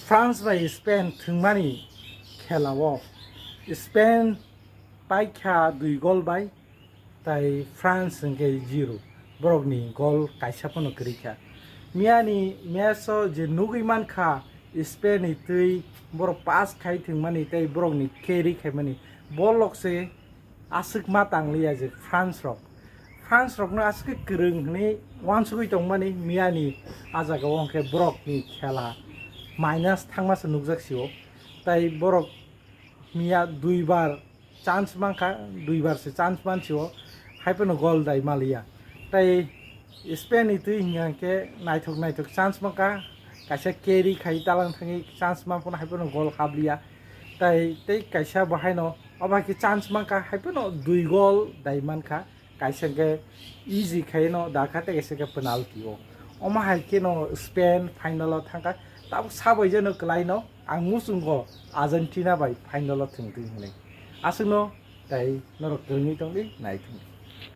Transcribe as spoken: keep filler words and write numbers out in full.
France bai Spain thwngmani khelao Spain paikha dui gol bai, tai France hwnkhe zero. Borokni gol kaisa phano kwrwi kha. Miyani match o je nugwi mankha Spain ni twi borok pass khai thwngmani tei borokni carry khaimani, bolok se aswk ma tangliya je France rok. France rokno aswk kwrwng hwnwi uansugwi tongmani miyani a jagao hwnkhe borokni khela minus thangmasa nukjak sio. Tai borok miya duibar chance mankha, duibar se chance mansio, haiphano gol dai maliya. Tai Spain ni twi hwnkhe naithok naithok chance mankha, kaisa carry khai talang thangwi chance manphano haiphano gol habliya. Tai tei kaisa bahaino obo hai khe chance mankha, haiphano dui gol dai mankha, kaisa hwnkhe easy khaino dakha tei kaisa hwnkhe penalty o. Omo hai kheno Spain final o thangkha, tabuk sabaijano kwlaino ang muchungo Argentina bai final o thwngtwi hwnwi. Aswkno tai norok kwrwngwi tongdi, naithokdi.